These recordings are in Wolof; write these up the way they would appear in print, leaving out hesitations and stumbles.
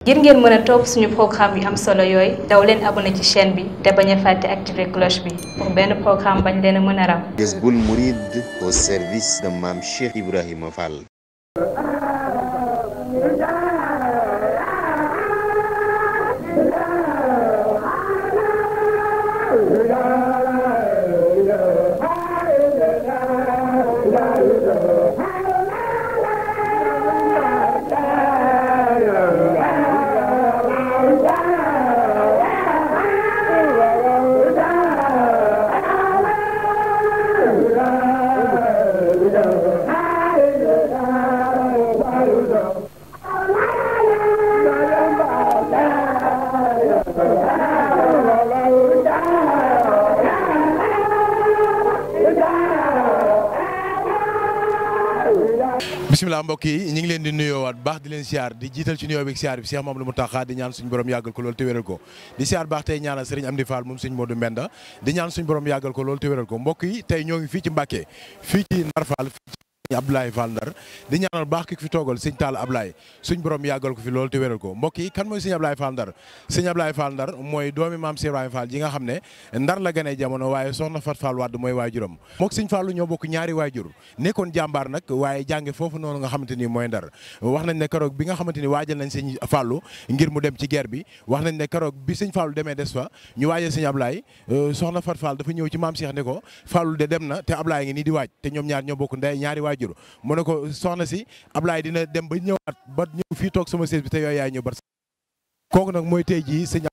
ngir ngeen mën a topp suñu programme yu am solo yooyu daw leen abonné ci chaîne bi te bañ a fàtte activer cloche bi pour benn programme bañ leen a mën a ram. Jazboul Mouride au service de Mame Cheikh Ibrahima Fall. bisimilah mbokk yi ñu ngi leen di nuyoowaat baax di leen siyaar di jiital ci nuyoo bi siyaar bi Cheikh Mamadou Mountakha di ñaan suñu borom yàggal ko loolu te wéral ko di siyaar baax tey ñaanal Serigne Amdi Fall moom Serigne Modou Mbenda di ñaan suñu borom yàggal ko loolu te wéral ko mbokk yi tey ñoo ngi fii ci Mbàkke fii ci Ndar Fall Abdoulaye Fall Ndar di ñaanal baax ki fi toogal sëñ Talla Ablaye suñ borom yàggal ko fi loolu te wéral ko mbokk yi kan mooy sëñ Ablaye Fall Ndar sëñ Ablaye Fall Ndar mooy doomi maam Cheikh Ibrahima Fall ji nga xam ne Ndar la gënee jamono waaye soxna Fat Fall Wade mooy waajuram mook sëñ Fallu ñoo bokk ñaari waajur nekkoon jàmbaar nag waaye jànge foofu noonu nga xamante ni mooy Ndar wax nañ ne keroog bi nga xamante ni waajal nañ sëñ Fallu ngir mu dem ci guerre bi wax nañ ne keroog bi sëñ Fallu demee des fa ñu waajal sëñ Ablaye soxna Fat Fall dafa ñëw ci maam Cheikh ne ko Fallu de dem na te Ablaye ngi nii di waaj te ñoom ñaar ñoo bokk ndey ñaari waajur mu ne ko soxna si Ablaye dina dem ba ñëwaat ba ñëw fii toog sama sées bi te yooyu yaay ñëw bar kooku nag mooy tey jii sëñ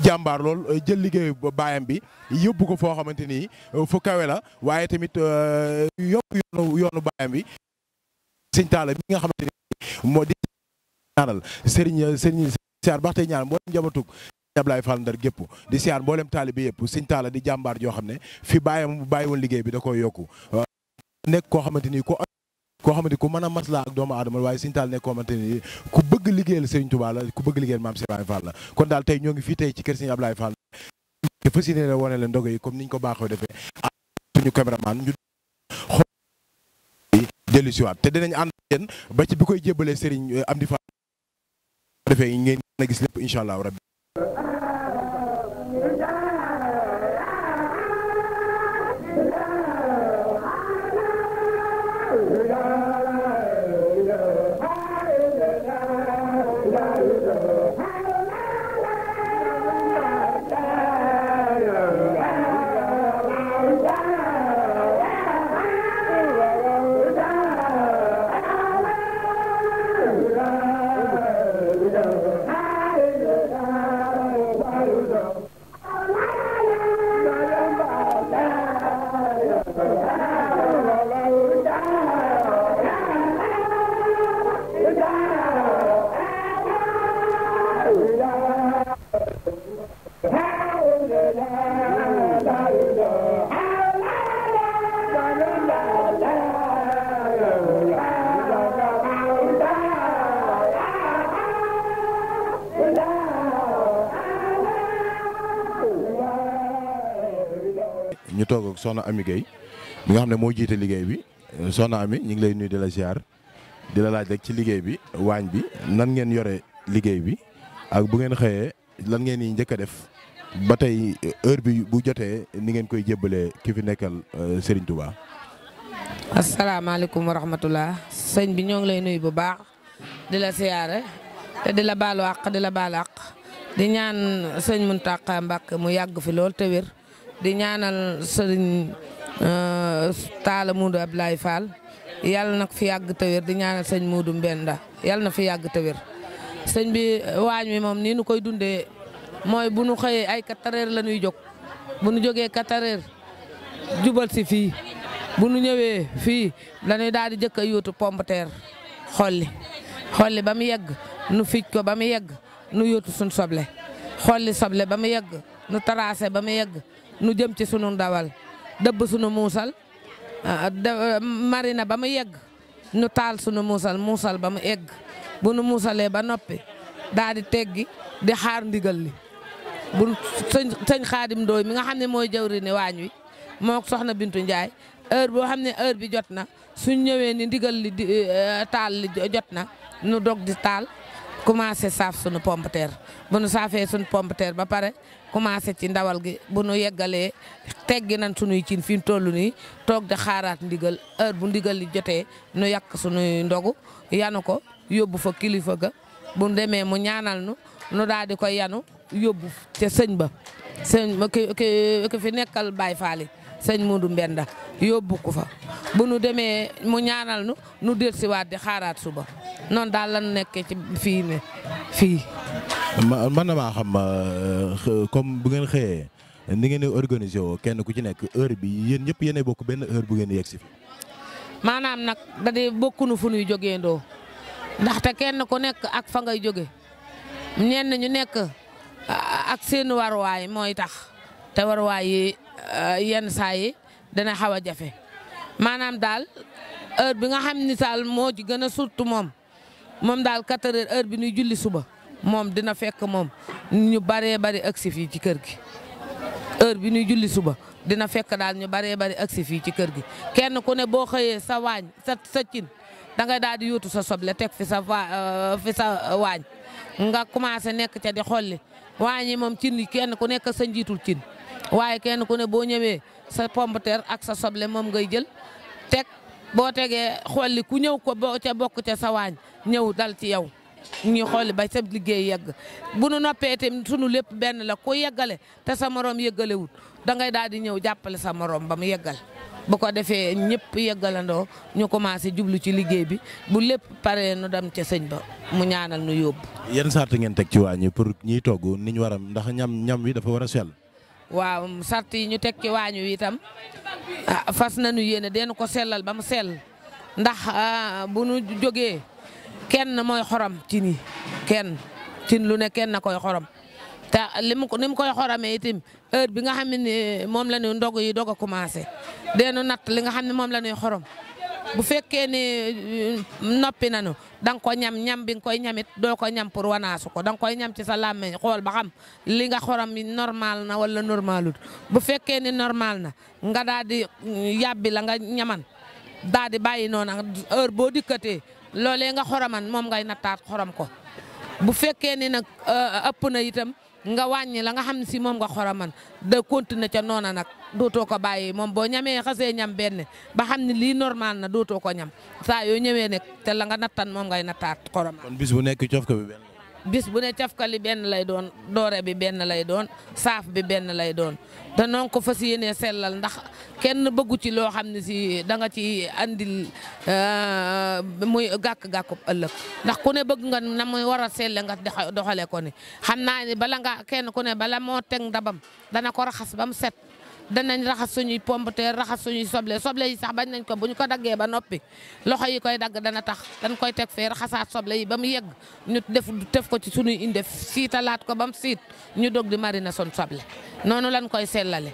jàmbaar lool jël liggéey ba baayam bi yóbbu ko foo xamante ni fu kawe la waaye tamit yóbbu yoonu baayam bi sëñ Talla mi nga xamante ni moo di ñaanal sëriñ siyaar baax tey ñaanal mboolem jabatug Ablaye Fall Ndar gépp di siyaar mboolem taalibe yëpp sëñ Talla di jàmbaar joo xam ne fi baayam bàyyi woon liggéey bi da koy yokku nekk koo xamante ni koo xamante ku mën a maslaa ak doomu aadama waaye sëñ Talla nekk koo xamante ni ku bëgg liggéeyal Serigne Touba la ku bëgg liggéeyal maam Cheikh Ibrahima Fall la kon daal tey ñoo ngi fii tey ci kër sëñ Ablaye Fall te fas yéene la wane leen ndogo yi comme niñ ko baaxoo defee ak suñu caméraman ñu xool dellu siwaat te dinañ ànd yéen ba ci bi koy jébbalee Serigne Amdi Fall defee ngeen a gis lépp incha allah rabbi ñu toog ak soxna Ami Gueye mi nga xam ne moo jiite liggéey bi soxna Ami ñu ngi lay nuyu di la ziar di la laaj rek ci liggéey bi waañ bi nan ngeen yore liggéey bi ak bu ngeen xëyee lan ngeen di njëkk a def ba tey heure bi bu jotee ni ngeen koy jébbalee ki fi nekkal Serigne Touba. asalaamaaleykum wa rahmatulah sëñ bi ñoo ngi lay nuyu bu baax di la siyaare te di la baalu àq di la baalu àq di ñaan sëñ Mountakha Mbacké mu yàgg fi lool te wér. di ñaanal sëriñ Talla Modou Ablaye Fall yàlla na fi yàgg te wér di ñaanal sëñ Modou Mbenda yàlla na fi yàgg te wér sëñ bi waañ wi moom nii nu koy dundee mooy bu nu xëyee ay 4 heures la ñuy jóg bu nu jógee 4 heures jubal si fii bu nu ñëwee fii dañuy daal di jëkk a yóotu pomme de terre xolli ba mu yegg nu fij ko ba mu yegg nu yóotu suñ soble xolli soble ba mu yegg nu tracé ba mu yegg nu jëm ci sunu ndawal dëbb sunu muusal marina ba mu yegg nu taal sunu muusal ba mu egg bu nu muusalee ba noppi daal di teggi di xaar ndigal li bu sëñ Xaadim Ndooy mi nga xam ne mooy jawri ne waañ wi moo soxna Bintu Njaay heure boo xam ne heure bi jot na suñ ñëwee ni ndigal li taal li jot na nu dog di taal commencé saaf suñu pomme de terre bu nu saafee suñu pomme de terre ba pare commencé ci ndawal gi bu nu yeggalee teggi nañ suñuy cin fi mu toll nii toog di xaaraat ndigal heure bu ndigal li jotee nu yàq suñuy ndogu yanu ko yóbbu fa kilifa ga bu demee mu ñaanal nu daal di koy yanu yóbbu ca sëñ ba sëñ ki fi nekkal Baye Fall sëñ Modou Mbenda yóbbu ko fa bu nu demee mu ñaanal nu dellusiwaat di xaaraat suba noonu daal lan nekkee ci fii. man na maa xam comme bu ngeen xëyee ni ngeen di organisé woo kenn ku ci nekk heure bi yéen ñëpp yéenay bokk benn heure bu ngeen yegg si fi. maanaam nag da di bokkunu fu nuy jógeendoo ndaxte kenn ku nekk ak fa ngay jóge ñenn ñu nekk ak seen waruwaay mooy tax te waruwaay yi yenn saa yi dana xaw a jafe maanaam daal heure bi nga xam ni saal moo ci gën a surtout moom daal 4 heures heure bi ñuy julli suba moom dina fekk moom ñu baree bari agsi fii ci kër gi heure bi ñuy julli suba dina fekk daal ñu baree bari agsi fii ci kër gi kenn ku ne boo xëyee sa waañ sa cin da ngay daal di yóotu sa soble teg fi sa waañ nga commencé nekk ca di xolli waañ yi moom cin yi kenn ku nekk sa njiitul cin waaye kenn ku ne boo ñëwee sa pomme de terre ak sa soble moom ngay jël teg boo tegee xolli ku ñëw ko boo ca bokk ca sa waañ ñëw dal ci yow ñu xolli ba sa liggéey yegg bu nu noppee itam sunu lépp benn la ku yeggale te sa morom yeggalewut da ngay daal di ñëw jàppale sa morom ba mu yeggal bu ko defee ñëpp yeggalandoo ñu commencé jublu ci liggéey bi bu lépp paree nu dem ca sëñ ba mu ñaanal nu yóbbu. yan sart ngeen teg ci waañ yi pour ñiy togg ni ñu war a ndax ñam wi dafa war a sell. waaw sart yi ñu teg ci waañ wi itam fas nañu yéene den ko sellal ba mu sell ndax bu nu jógee kenn mooy xorom ci nii cin lu ne kenn na koy xorom te ni mu koy xoromee itam heure bi nga xam ne moom la ñuy ndog yi doog a commencé deenu natt li nga xam ne moom la ñuy xorom bu fekkee ni noppi nañu da nga ko ñam bi nga koy ñamit doo ko ñam pour wanaasu ko da nga koy ñam ci sa làmmeñ xool ba xam li nga xorom yi normal na wala normalut bu fekkee ni normal na nga daal di yàbbi la nga ñaman daal di bàyyi noonu heure boo dikkatee loolee nga xoroman moom ngay nattaat xorom ko bu fekkee ni nag ëpp na itam nga wàññi la nga xam ne si moom nga xoroman da continuer ca noona nag dootoo ko bàyyi moom boo ñamee xasee ñam benn ba xam ne lii normal na dootoo ko ñam saa yoo ñëwee nekk te la nga nattan moom ngay nattaat xoroman. kon bis bu nekk cofka bi benn. bis bu ne cafka li benn lay doon doore bi benn lay doon saaf bi benn lay doon te noonu ko fas yéenee sellal ndax kenn bëggu ci loo xam ne si da nga ci andil muy gàkk-gàkkub ëllëg ndax ku ne bëgg nga na muy war a selle nga doxale ko ni xam naa ni bala nga kenn ku ne bala moo teg ndabam dana ko raxas ba mu set danañ raxas suñuy pomme de terre raxas suñuy soble yi sax bañ nañ ko bu ñu ko daggee ba noppi loxo yi koy dagg dana tax dañ koy teg fee raxasaat soble yi ba mu yegg ñu def ko ci suñuy inde siitalaat ko ba mu siit ñu dog di mariner son soble noonu lañ koy sellale.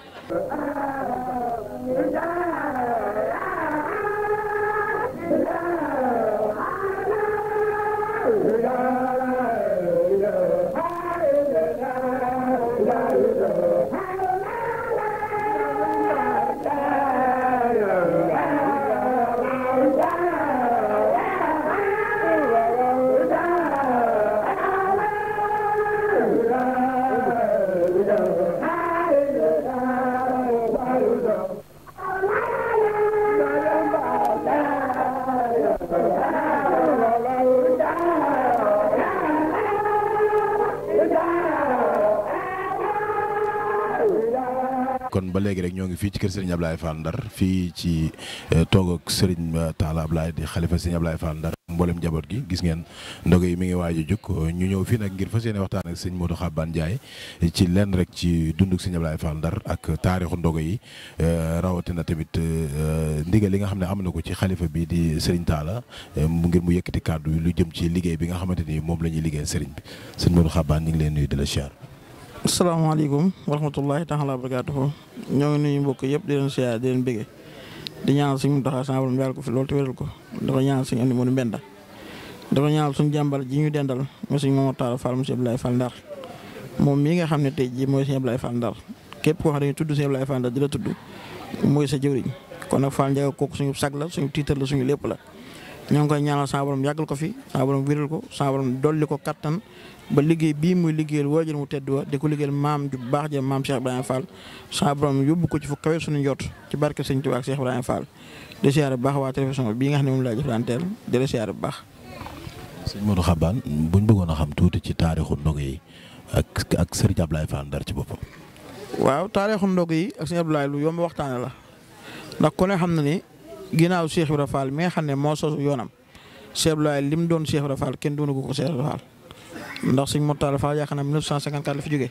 kon ba léegi rek ñoo ngi fii ci kër Serigne Ablaye Fall Ndar fii ci toog ak Serigne Talla Ablaye di xalifa Serigne Ablaye Fall Ndar mboolem njaboot gi gis ngeen ndogu yi mi ngi waaj a jóg ñu ñëw fii nag ngir fas yéene waxtaan ak sëñ Modou Xabane Ndiaye ci lenn rek ci dunduk Serigne Ablaye Fall Ndar ak taarixu ndogu yi rawatina tamit ndigal li nga xam ne am na ko ci xalifa bi di Serigne Talla ngir mu yëkkati kàddu yi lu jëm ci liggéey bi nga xamante ni moom la ñuy liggéeyal Serigne bi sëñ Modou Xabane ñu ngi leen nuyu di la siyaar. asalaamaaleykum wa rahmatullahi taala wa barakaatuhu ñoo ngi nuyu mbokk yëpp di leen siyaar di leen bëgge di ñaanal suñu Muntaxa sa borom yàlla ko fi loolu te wéral ko dafa ñaanal suñu andi Modou Mbenda dafa ñaanal suñu jàmbar ji ñu dendal mooy suñu Mamadou Talla Fall monsieur Ablaye Fall Ndar moom mii nga xam ne tey jii mooy suñu Ablaye Fall Ndar képp koo xam ne dañuy tudd suñu Ablaye Fall Ndar di la tudd mooy sa jëwriñ kon nag Fall Ndiaye kooku suñu sag la suñu tiitar la suñu lépp la ñoo ngi koy ñaanal saa borom yàggal ko fi saa borom wéral ko saa borom dolli ko kattan ba liggéey bii muy liggéeyal waajur mu tedd wa di ko liggéeyal maam ju baax ja maam Cheikh Ibrahima Fall saa borom yóbbu ko ci fu kawe suñu njot ci barke Sëñ Tuubaa ak Cheikh Ibrahima Fall di siyaare bu baax waa télévision bii nga xam ne moom laa jëflanteel di la siyaare bu baax. sëñ Modou Xabane buñ bëggoon a xam tuuti ci taarixu ndog yi ak Serigne Ablaye Fall Ndar ci boppam. waaw taarixu ndog yi ak Serigne Ablaye lu yomb waxtaane la ndax ku ne xam na ni ginnaaw Cheikh Ibrahima Fall mi nga xam ne moo sosu yoonam Cheikh Ablaye lim doon Cheikh Ibrahima Fall kenn doonu ko Cheikh Ibrahima Fall ndax Serigne Mortalla Fall yaakaar naa 1954 la fi jógee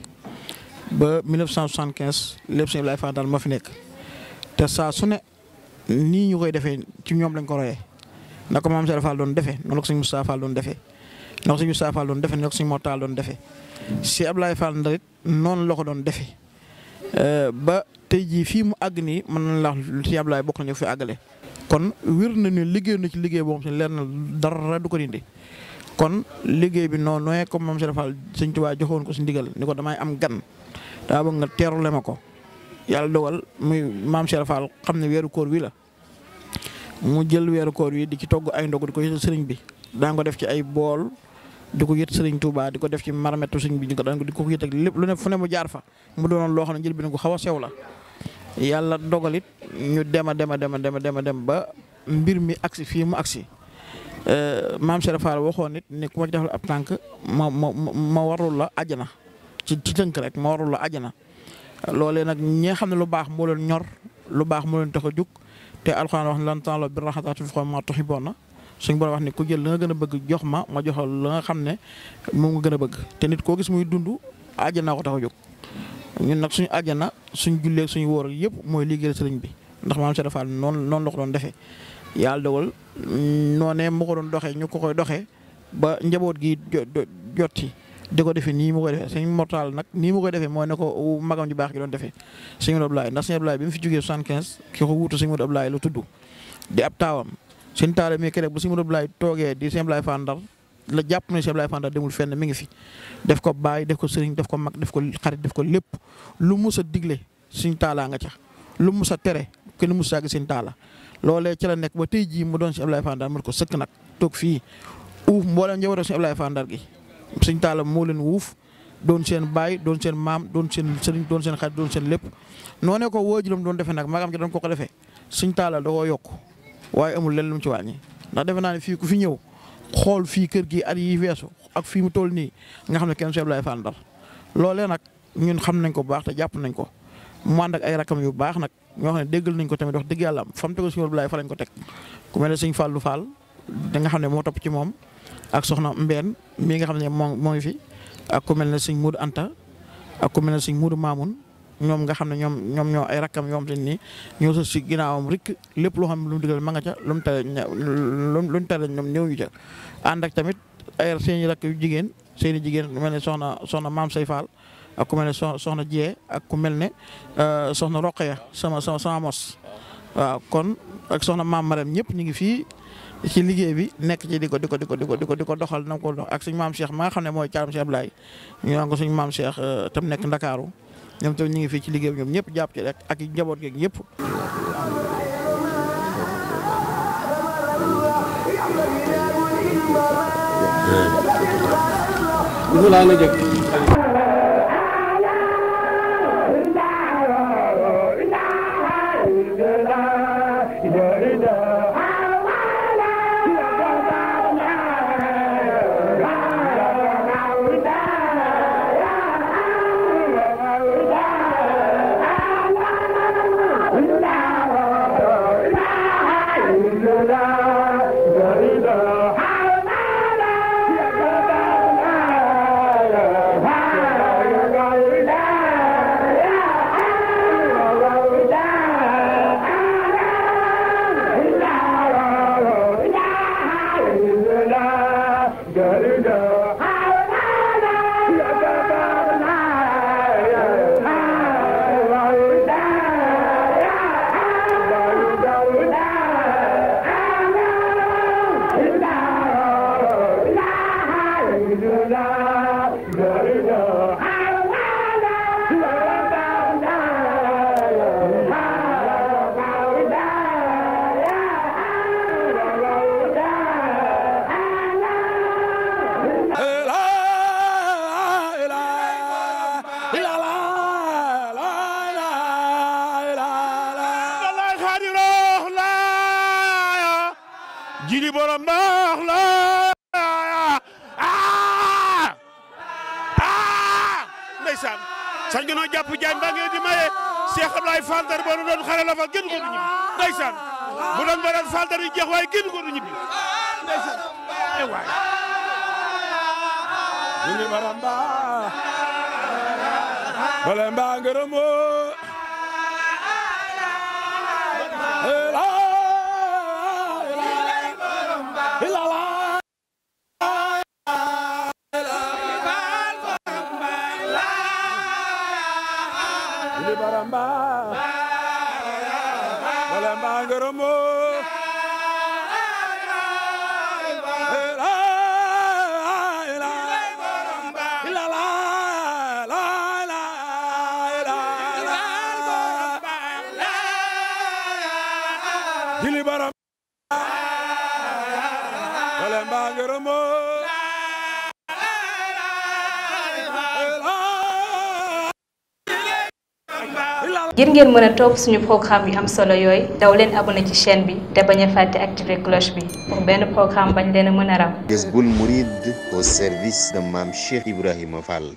ba 1975 lépp Serigne Ablaye Fall daal moo fi nekk te saa su ne nii ñu koy defee ci ñoom lañ ko royee ndax ko maam Cheikh Fall doon defee noonu la ko Serigne Moustapha Fall doon defee noonu la ko Serigne Moustapha Fall doon defee noonu la ko Serigne Mortalla doon defee Cheikh Ablaye Fall Ndar it noonu la ko doon defee ba tey jii fii mu àgg nii mën na la wax Cheikh Ablaye bokk nañu fi àggale kon wér na ni liggéey na ci liggéey boobu si leer na dara du ko dindi kon liggéey bi noonu nooy comme maam Cheikh Fall Sëñ Tuubaa joxoon ko si ndigal ni ko damay am gan daa bëgg nga teerule ma ko yàlla dogal muy maam Cheikh Fall xam ne weeru koor wi la mu jël weeru koor wi di ci togg ay ndog di ko yëtal sëriñ bi daa ko def ci ay bool di ko yët sëriñ Touba di ko def ci marmetu sëriñ bi di ko yët ak lépp lu ne fu ne mu jaar fa mu doonoon loo xam ne jël bi ne ko xaw a sew la yàlla dogalit ñu dem ba mbir mi agsi fii mu agsi maam Cheikh Fall waxoon nit ni ku ma ci defal ab tànk ma warul la àjjana ci tënk rek ma warul la àjjana loolee nag ñi nga xam ne lu baax moo leen ñor lu baax moo leen tax a jug te alxuraan wax ne lan temps la bi raxataatu fi ma tuhibbuuna suñ borom wax ni ku jël la nga gën a bëgg jox ma joxal la nga xam ne moom nga gën a bëgg te nit koo gis muy dund àjjana ko tax a jóg ñun nag suñu àjjana suñ jullee suñu wóor yëpp mooy liggéeyal sëriñ bi ndax maam Cheikh Fall noonu la ko doon defee yàlla dogal noonee mu ko doon doxee ñu ko koy doxee ba njaboot gi jotti di ko defee nii mu koy defee sëñ Mortalla nag nii mu koy defee mooy ne ko magam ji baax gi doon defee sëñ Modou Ablaye ndax sëñ Ablaye bi mu fi jógee 75 ki ko wuutu sëñ Modou Ablaye lu tudd di ab taawam sëñ taala mi keroog bu sëñ Modou Ablaye toogee di sëñ Ablaye Fall Ndar la jàpp ne sëñ Ablaye Fall Ndar demul fenn mi ngi fi def ko baay def ko sëriñ def ko mag def ko xarit def ko lépp lu mus a digle sëñ taala nga ca lu mus a tere kenn mus a gis sëñ taala loolee ci la nekk ba tey jii mu doon sëñ Ablaye Fall Ndar mat ko sëkk nag toog fii uuf mbooleem njabootu sëñ Ablaye Fall Ndar gi sëñ taala moo leen wuuf doon seen baay doon seen maam doon seen sëriñ doon seen xarit doon seen lépp noonee ko waajuram doon defee nag magam ci doon ko defee sëñ taala da koo yokk waaye amul lenn lu mu ci wàññi ndax defe naa ne fii ku fi ñëw xool fii kër gi at yi weesu ak fii mu toll nii nga xam ne kenn Cheikh Ablaye Fall Ndar loolee nag ñun xam nañ ko bu baax te jàpp nañ ko mu ànd ak ay rakam yu baax nag ñoo xam ne déggal nañ ko tamit wax dëgg yàlla am fa mu tegoon Cheikh Ablaye fa lañ ko teg ku mel ne sëñ Fallou Fall da nga xam ne moo topp ci moom ak soxna Mbène mii nga xam ne moo ngi fi ak ku mel ne sëñ Moudou Anta ak ku mel ne sëñ Moudou Mamoun ñoom nga xam ne ñoom ñoo ay rakkam yoo xam te ni ñoo sa si ginnaawam rek lépp loo xam ne lu mu digal ma nga ca lu mu tere ñoom néew ñu ca ànd ak tamit ay seen i rakk yu jigéen seen i jigéen ku mel ne soxna Maam Say Fall ak ku mel ne soxna Jee ak ku mel ne soxna Roqaya sama mos waaw kon ak soxna Maam Maram ñëpp ñu ngi fii ci liggéey bi nekk ci di ko doxal na ko dox ak suñu maam Cheikh ma nga xam ne mooy caaram Cheikh Ablaye ñu naan ko suñu maam Cheikh tam nekk Ndakaaru ñoom tamit ñu ngi fii ci liggéey bi ñoom ñëpp jàpp ci rek ak njaboot geeg ñëpp. Yeah. borom baax la ndeysaan sax nga noo jàpp jaañ ba ngeen di maye Cheikh Ablaye Fall Ndar boo doon xare la fa gën ko du ñibbi ndeysaan bu doon ba doon Fall Ndar yu jeex waaye gën ko du ñibbi ndeysaan ay waay ñu borom baax bale mbaa ngërëmo baramba baramba ngoromo dili baramba baramba ngoromo ngir ngeen mën a topp suñu programme yu am solo yooyu daw leen abonné ci chaîne bi te bañ a fàtte activer cloche bi pour benn programme bañ leen a mën a ram. Jazboul Mouride au service de Mame Cheikh Ibrahima Fall.